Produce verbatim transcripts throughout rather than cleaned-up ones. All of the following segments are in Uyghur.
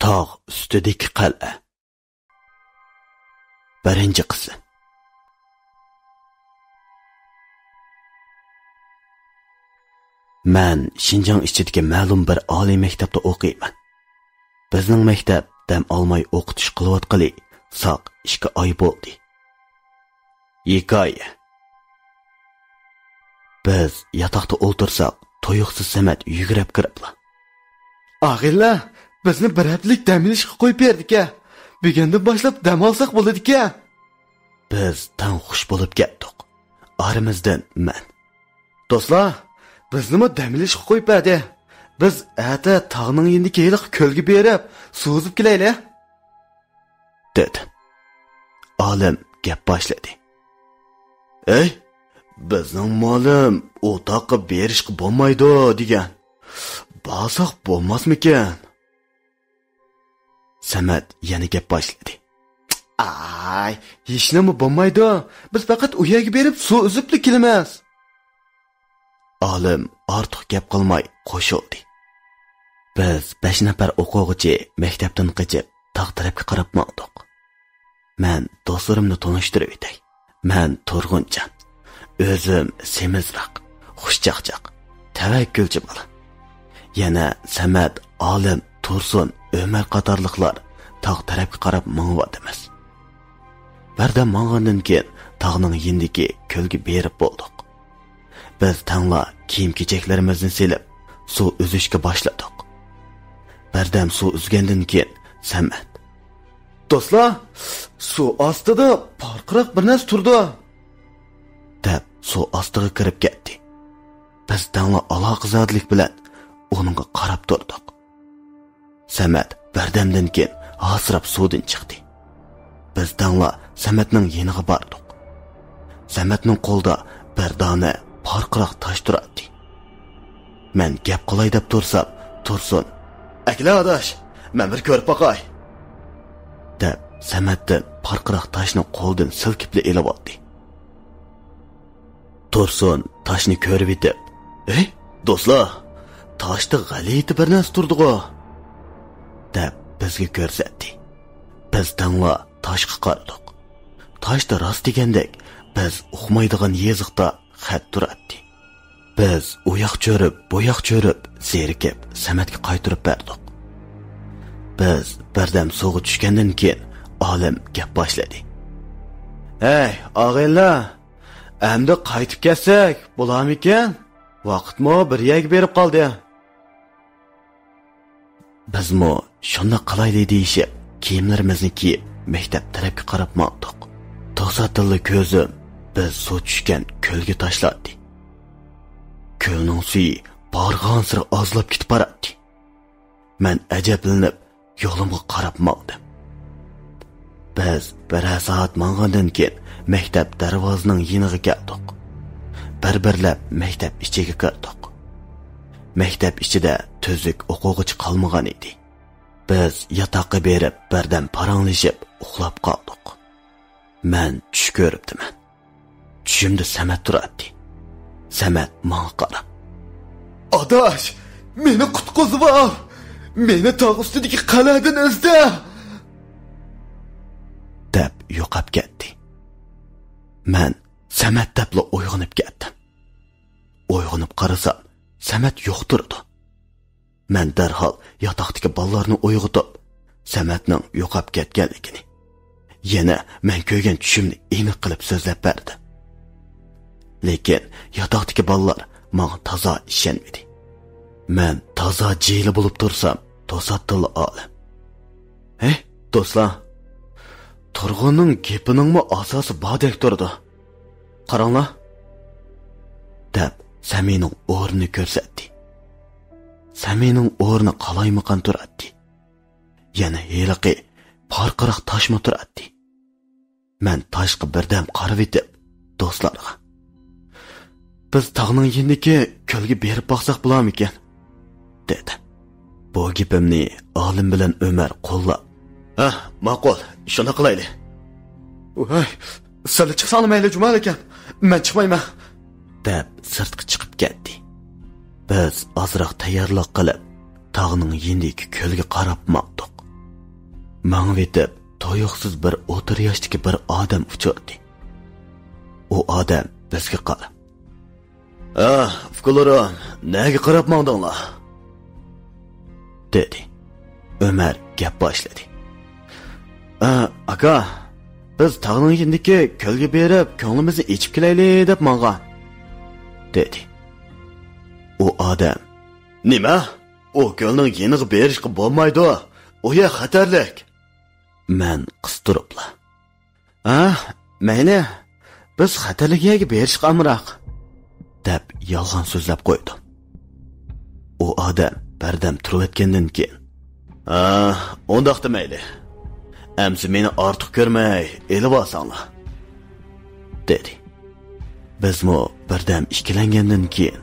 تاغ ئۈستىدىكى قەلئە. بىرىنچى قىسىم. مەن شىنجاڭ ئىچىدىكى مەلۇم بىر ئالىي مەكتەپتە ئوقۇيمەن. بىزنىڭ مەكتەپ دەم ئالماي ئوقۇتۇش قىلىۋاتقىلى ساق ئىككى ئاي بولدى. ھېكايە. بىز ياتاقتا ئولتۇرساق، تۇيۇقسىز سەمەت يۈگۈرۈپ كىرىپلا: «ئاغىنىلەر، بىزنى بىر ھەپتىلىك دەم ئېلىشقا قويۇپ بېرىدىكەن. بۈگۈندىن باشلاپ دەم ئالساق بولىدىكەن.» بىز تەڭ خۇش بولۇپ كەتتۇق. ئارىمىزدىن مەن: «دوستلار، بىزنىمۇ دەم ئېلىشقا قويۇپ بەردى. بىز ئەتە تاغنىڭ يېنىدىكى ھېلىقى كۆلگە بېرىپ، سۇ ئۈزۈپ كېلەيلى.» دېدى. ئالىم گەپ باشلىدى. «ئەي، بىزنىڭ مۇئەللىم ئۇ تاغقا بېرىشقا بولمايدۇ دېگەن. بارساق بولماسمىكىن؟» سەمەت يەنە گەپ باشلىدى. «ئاي، ھېچنېمە بولمايدۇ. بىز پەقەت ئۇ يەرگە بېرىپ سۇ ئۈزۈپلا كېلىمىز.» ئالىم ئارتۇق گەپ قىلماي قوشۇلدى. بىز بەش نەپەر ئوقۇغۇچى مەكتەپتىن قېچىپ، تاغ تەرەپكە قاراپ ماڭدۇق. مەن دوستلىرىمنى تونۇشتۇرۇۋېتەي. مەن تۇرغۇنجان. ئۆزۈم سېمىزراق، خۇشچاقچاق، تەۋەككۈلچى بالا. يەنە سەمەت، ئالىم، تۇرسۇن، ئۆمەر قاتارلىقلار تاغ تەرەپكە قاراپ مېڭىۋاتىمىز. بىردەم ماڭغاندىن كېيىن، تاغنىڭ يېنىدىكى كۆلگە بېرىپ بولدۇق. بىز تەڭلا كىيىم-كېچەكلىرىمىزنى سېلىپ، سۇ ئۈزۈشكە باشلىدۇق. بىردەم سۇ ئۈزگەندىن كېيىن، سەمەت: «دوستلار، سۇ ئاستىدا پارقىراق بىر نەرسە تۇرىدۇ.» دەپ، سۇ ئاستىغا كىرىپ كەتتى. بىز تەڭلا ئالاقىزادىلىك بىلەن ئۇنىڭغا قاراپ تۇردۇق. سەمەت بىردەمدىن كېيىن ھاسىراپ سۇدىن چىقتى. بىز تەڭلا سەمەتنىڭ يېنىغا باردۇق. سەمەتنىڭ قولىدا بىر دانە پارقىراق تاش تۇراتتى. مەن گەپ قىلاي دەپ تۇرسام، تۇرسۇن: «ئەكېلە ئاداش، مەن بىر كۆرۈپ باقاي.» دەپ، سەمەتتىن پارقىراق تاشنى قولىدىن سىلكىپلا ئېلىۋالدى. تۇرسۇن تاشنى كۆرۈۋېتىپ: «ئەي، دوستلار، تاشتا غەلىتە بىر نەرسە تۇردىغۇ!» دەپ بىزگە كۆرسەتتى. بىز تەڭلا تاشقا قارىدۇق. تاشتا راست دېگەندەك بىز ئۇقمايدىغان يېزىقتا خەت تۇراتتى. بىز ئۇ ياق چۆرۈپ، بۇ ياق چۆرۈپ، زېرىكىپ سەمەتكە قايتۇرۇپ بەردۇق. بىز بىردەم سۇغا چۈشكەندىن كېيىن ئالىم گەپ باشلىدى. «ھەي، ئاغىنىلەر، ئەمدى قايتىپ كەتسەك بولارمىكىن؟ ۋاقىتمۇ بىر يەرگە بېرىپ قالدى.» بىزمۇ شۇنداق قىلايلى دېيىشىپ، كىيىملىرىمىزنى كىيىپ، مەكتەپ تەرەپكە قاراپ ماڭدۇق. توساتتىنلا كۆزۈم بىز سۇ چۈشكەن كۆلگە تاشلاندى. كۆلنىڭ سۈيى بارغانسېرى ئازلاپ كېتىپ باراتتى. مەن ئەجەبلىنىپ، يولۇمغا قاراپ ماڭدىم. بىز بىرەر سائەت ماڭغاندىن كېيىن، مەكتەپ دەرۋازىنىڭ يېنىغا كەلدۇق. بىر-بىرلەپ مەكتەپ ئىچىگە كىردۇق. مەكتەپ ئىچىدە تۈزۈك ئوقۇغۇچى قالمىغان ئىدى. بىز ياتاققا بېرىپ، بىردەم پاراڭلىشىپ ئۇخلاپ قالدۇق. مەن چۈش كۆرۈپتىمەن. چۈشۈمدە سەمەت تۇراتتى. سەمەت ماڭا قاراپ: «ئاداش، مېنى قۇتقۇزۇۋال! مېنى تاغ ئۈستىدىكى قەلئەدىن ئىزدە!» دەپ يوقاپ كەتتى. مەن سەمەت دەپلا ئويغىنىپ كەتتىم. ئويغىنىپ قارىسام، سەمەت يوق تۇرىدۇ. مەن دەرھال ياتاقتىكى بالىلارنى ئويغىتىپ، سەمەتنىڭ يوقاپ كەتكەنلىكىنى، يەنە مەن كۆرگەن چۈشۈمنى ئېنىق قىلىپ سۆزلەپ بەردىم. لېكىن ياتاقتىكى بالىلار ماڭا تازا ئىشەنمىدى. مەن تازا جىلە بولۇپ تۇرسام، توساتتىنلا ئالىم: «ھەي، دوستلار، تۇرغۇننىڭ گېپىنىڭمۇ ئاساسى باردەك تۇرىدۇ. قاراڭلار!» دەپ، سەمىنىڭ ئورنىنى كۆرسەتتى. سەمىنىڭ ئورنى قالايمىقان تۇراتتى. يەنە ھېلىقى پارقىراق تاشمۇ تۇراتتى. مەن تاشقا بىردەم قارىۋېتىپ، دوستلارغا: «بىز تاغنىڭ يېنىدىكى كۆلگە بېرىپ باقساق بولارمىكىن؟» دېدىم. بۇ گېپىمنى ئالىم بىلەن ئۆمەر قوللاپ: «ھە، ماقۇل، شۇنداق قىلايلى.» «ۋاي، سىلەر چىقساڭلار مەيلى، جۇمالىكەن، مەن چىقمايمەن.» دەپ سىرتقا چىقىپ كەتتى. بىز ئازراق تەييارلىق قىلىپ، تاغنىڭ يېنىدىكى كۆلگە قاراپ ماڭدۇق. مېڭىۋېتىپ، تۇيۇقسىز بىر ئوتتۇرا ياشتىكى بىر ئادەم ئۇچرىدى. ئۇ ئادەم بىزگە قاراپ، «ئاھ، ئۇكىلىرىم، نەگە قاراپ ماڭدىڭلار؟» دېدى. ئۆمەر گەپ باشلىدى. «ئا، ئاكا، بىز تاغنىڭ يېنىدىكى كۆلگە بېرىپ، كۆڭلىمىزنى ئېچىپ كېلەيلى دەپ ماڭغان»، دېدى. ئۇ ئادەم، «نېمە؟ ئۇ كۆلنىڭ يېنىغا بېرىشقا بولمايدۇ. ئۇ يەر خەتەرلىك.» مەن قىستۇرۇپلا، «ئاھ، مەيلى، بىز خەتەرلىك يەرگە بېرىشقا ئامراق» دەپ يالغان سۆزلەپ قويدۇم. ئۇ ئادەم بىردەم تۇرۇۋەتكەندىن كېيىن، «ئاھ، ئۇنداقتا مەيلى. ئەمسە مېنى ئارتۇق كۆرمەي ئېلىۋالساڭلار» دېدى. بىزمۇ بىردەم ئىككىلەنگەندىن كېيىن،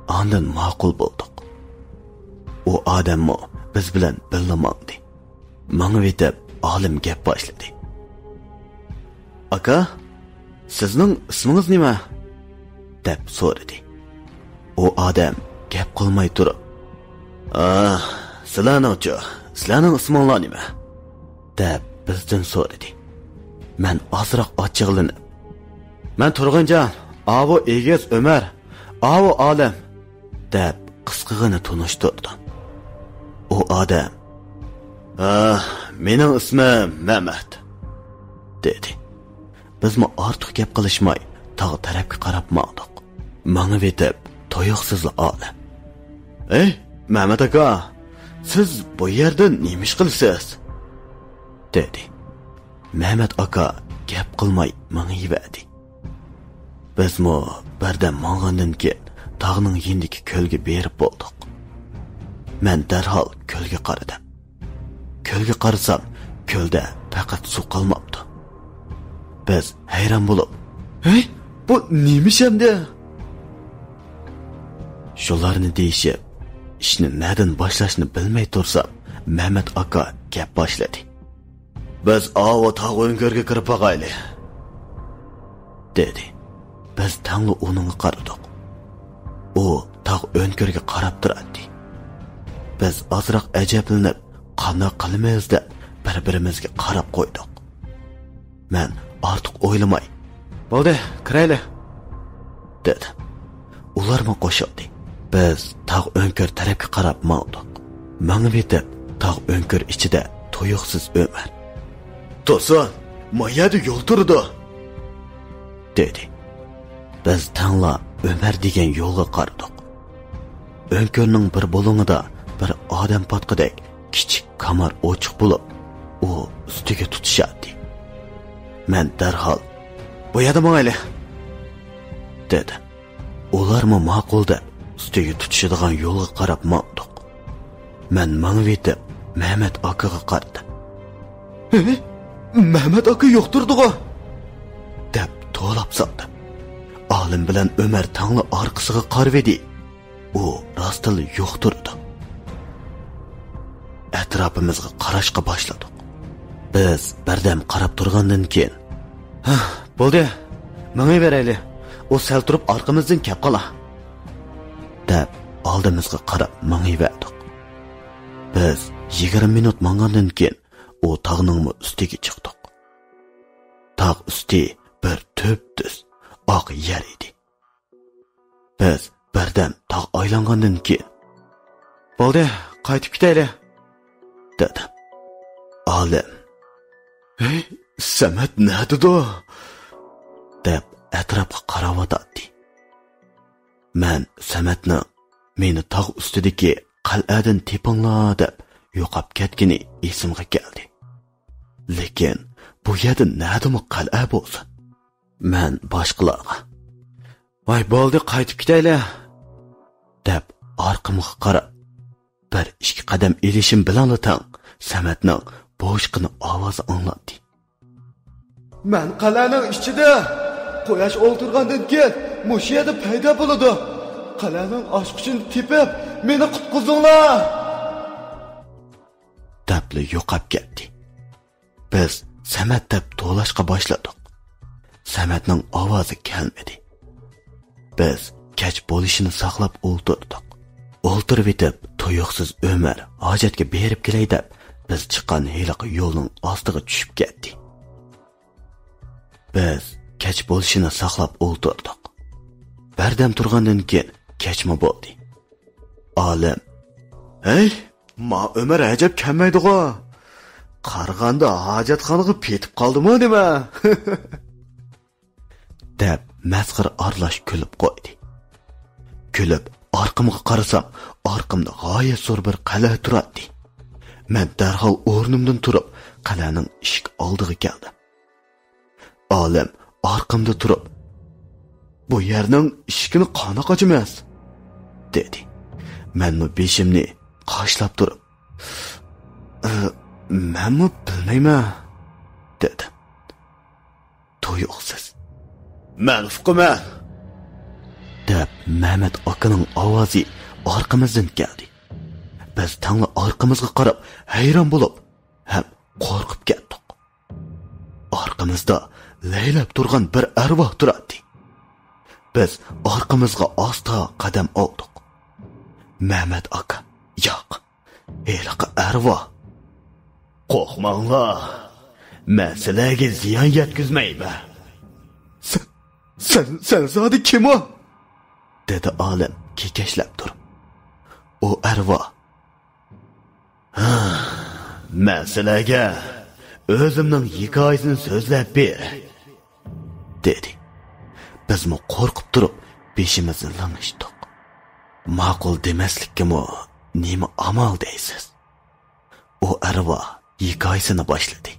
ئاندىن ماقۇل بولدۇق. ئۇ ئادەممۇ بىز بىلەن بىللە ماڭدى. مېڭىۋېتىپ، ئالىم گەپ باشلىدى. «ئاكا، سىزنىڭ ئىسمىڭىز نېمە؟» دەپ سورىدى. ئۇ ئادەم گەپ قىلماي تۇرۇپ، «ئاھ، سىلەرنىڭچۇ؟ سىلەرنىڭ ئىسمىڭلار نېمە؟» دەپ بىزدىن سورىدى. مەن ئازراق ئاچچىقلىنىپ، «مەن تۇرغۇنجان، ئاۋۇ ئېگىز ئۆمەر، ئاۋۇ ئالىم» دەپ قىسقىغىنە تونۇشتۇردۇم. ئۇ ئادەم، «ئاھ، مېنىڭ ئىسمىم مەمەت» دېدى. بىزمۇ ئارتۇق گەپ قىلىشماي، تاغ تەرەپكە قاراپ ماڭدۇق. مېڭىۋېتىپ، تۇيۇقسىزلا ئالىم، «ئەي، مەمەت ئاكا، سىز بۇ يەردە نېمە ئىش قىلىسىز؟» دېدى. مەمەت ئاكا گەپ قىلماي مېڭىۋەردى. بىزمۇ بىردەم ماڭغاندىن كېيىن، تاغنىڭ يېنىدىكى كۆلگە بېرىپ بولدۇق. مەن دەرھال كۆلگە قارىدىم. كۆلگە قارىسام، كۆلدە پەقەت سۇ قالماپتۇ. بىز ھەيران بولۇپ، «ھەي، بۇ نېمە ئىش ئەمدى؟» شۇلارنى دېيىشىپ، ئىشنى نەدىن باشلاشنى بىلمەي تۇرسام، مەمەت ئاكا گەپ باشلىدى. «بىز ئاۋۇ تاغ ئۆڭكۈرگە كىرىپ باقايلى» دېدى. بىز تەڭلا ئۇنىڭغا قارىدۇق. ئۇ تاغ ئۆڭكۈرگە قاراپ تۇراتتى. بىز ئازراق ئەجەبلىنىپ، «قانداق قىلىمىز؟» دەپ، بىر-بىرىمىزگە قاراپ قويدۇق. مەن ئارتۇق ئويلىماي، «بولدى، كىرەيلى» دېدىم. ئۇلارمۇ قوشۇلدى. بىز تاغ ئۆڭكۈر تەرەپكە قاراپ ماڭدۇق. مېڭىۋېتىپ، تاغ ئۆڭكۈر ئىچىدە تۇيۇقسىز ئۆمەر، «تۇرسۇن، ما يەردە يول تۇرىدۇ» دېدى. بىز تەڭلا ئۆمەر دېگەن يولغا قارىدۇق. ئۆڭكۈرنىڭ بىر بۇلۇڭىدا بىر ئادەم پاتقۇدەك كىچىك كامار ئوچۇق بولۇپ، ئۇ ئۈستىگە تۇتىشاتتى. مەن دەرھال، «بۇ يەردە ماڭايلى» دېدىم. ئۇلارمۇ ماقۇل دەپ، ئۈستىگە تۇتىشىدىغان يولغا قاراپ ماڭدۇق. مەن مېڭىۋېتىپ، مەمەت ئاكىغا قارىدىم. «ھە؟ مەمەت ئاكا يوق تۇرىدىغۇ؟» دەپ توۋلاپ سالدىم. ئالىم بىلەن ئۆمەر تەڭلا ئارقىسىغا قارىۋىدى. ئۇ راستلا يوق تۇرىدۇ. ئەتراپىمىزغا قاراشقا باشلىدۇق. بىز بىردەم قاراپ تۇرغاندىن كېيىن، «ھە، بولدى، مېڭىۋېرەيلى، ئۇ سەل تۇرۇپ ئارقىمىزدىن كەپ قالا» دەپ، ئالدىمىزغا قاراپ مېڭىۋەردۇق. بىز يىگىرمە مىنۇت ماڭغاندىن كېيىن، ئۇ تاغنىڭمۇ ئۈستىگە چىقتۇق. تاغ ئۈستى بىر تۈپتۈز ئاق يەر ئىدى. بىز بىردەم تاغ ئايلانغاندىن كېيىن، «بولدى، قايتىپ كېتەيلى» دېدىم. ئالىم، «ھەي، سەمەت نەدىدۇ؟» دەپ ئەتراپقا قاراۋاتاتتى. مەن سەمەتنىڭ «مېنى تاغ ئۈستىدىكى قەلئەدىن تېپىڭلار» دەپ يوقاپ كەتكىنى ئېسىمگە كەلدى. لېكىن بۇ يەردە نەدىمۇ قەلئە بولسۇن؟ مەن باشقىلارغا، «ۋاي، بولدى، قايتىپ كېتەيلى» دەپ ئارقامغا قاراپ، بىر ئىككى قەدەم ئېلىشىم بىلەنلا تەڭ سەمەتنىڭ بوشقىنا ئاۋازى ئاڭلاندى. «مەن قەلئەنىڭ ئىچىدە. قۇياش ئولتۇرغاندىن كېيىن مۇشۇ يەردە پەيدا بولىدۇ. قەلئەنىڭ ئاچقۇچىنى تېپىپ، مېنى قۇتقۇزۇڭلار!» دەپلا يوقاپ كەتتى. بىز سەمەت دەپ توۋلاشقا باشلىدۇق. سەمەتنىڭ ئاۋازى كەلمىدى. بىز كەچ بولۇشىنى ساقلاپ ئولتۇردۇق. ئولتۇرۇۋېتىپ، تۇيۇقسىز ئۆمەر ھاجەتكە بېرىپ كېلەي دەپ، بىز چىققان ھېلىقى يولنىڭ ئاستىغا چۈشۈپ كەتتى. بىز كەچ بولۇشىنى ساقلاپ ئولتۇردۇق. بىردەم تۇرغاندىن كېيىن كەچمۇ بولدى. ئالىم: «ھەي، ما ئۆمەر ئەجەب كەلمەيدىغۇ. قارىغاندا ھاجەتخانىغا پېتىپ قالدىمۇ نېمە؟» دەپ مەسخىرە ئارىلاش كۈلۈپ قويدى. كۈلۈپ ئارقامغا قارىسام، ئارقامدا غايەت زور بىر قەلئە تۇراتتى. مەن دەرھال ئورنۇمدىن تۇرۇپ، قەلئەنىڭ ئىشىك ئالدىغا كەلدىم. ئالىم ئارقامدا تۇرۇپ: «بۇ يەرنىڭ ئىشىكىنى قانداق ئاچىمىز؟» دېدى. مەنمۇ بېشىمنى قاشلاپ تۇرۇپ: «ئى، مەنمۇ بىلمەيمەن» دېدىم. تۇيۇقسىز: «مەن ئۇقىمەن» دەپ مەمەت ئاكىنىڭ ئاۋازى ئارقىمىزدىن كەلدى. بىز تەڭلا ئارقىمىزغا قاراپ ھەيران بولۇپ ھەم قورقۇپ كەتتۇق. ئارقىمىزدا لەيلەپ تۇرغان بىر ئەرۋاھ تۇراتتى. بىز ئارقىمىزغا ئاستا قەدەم ئالدۇق. مەمەت ئاكا: «ياق، ھېلىقى ئەرۋاھ.» «قورقماڭلار، مەن سىلەرگە زىيان يەتكۈزمەيمەن.» «سەن، سەن، سەن زادى كىم ئۇ؟» دېدى ئالىم كېكەچلەپ تۇرۇپ. ئۇ ئەرۋاھ: «ھا، مەن سىلەرگە ئۆزۈمنىڭ ھېكايىسىنى سۆزلەپ بېرەي» دېدى. بىزمۇ قورقۇپ تۇرۇپ بېشىمىزنى لىڭشىتتۇق. ماقۇل دېمەسلىككىمۇ نېمە ئامال دەيسىز؟ ئۇ ئەرۋاھ ھېكايىسىنى باشلىدى.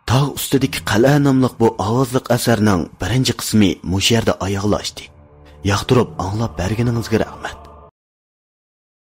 تاغ ئۈستىدىكى قەلئە ناملىق بۇ ئاۋازلىق ئەسەرنىڭ بىرىنچى قىسمى مۇشۇ يەردە ئاياغلاشتى. ياقتۇرۇپ ئاڭلاپ بەرگىنىڭىزگە رەھمەت.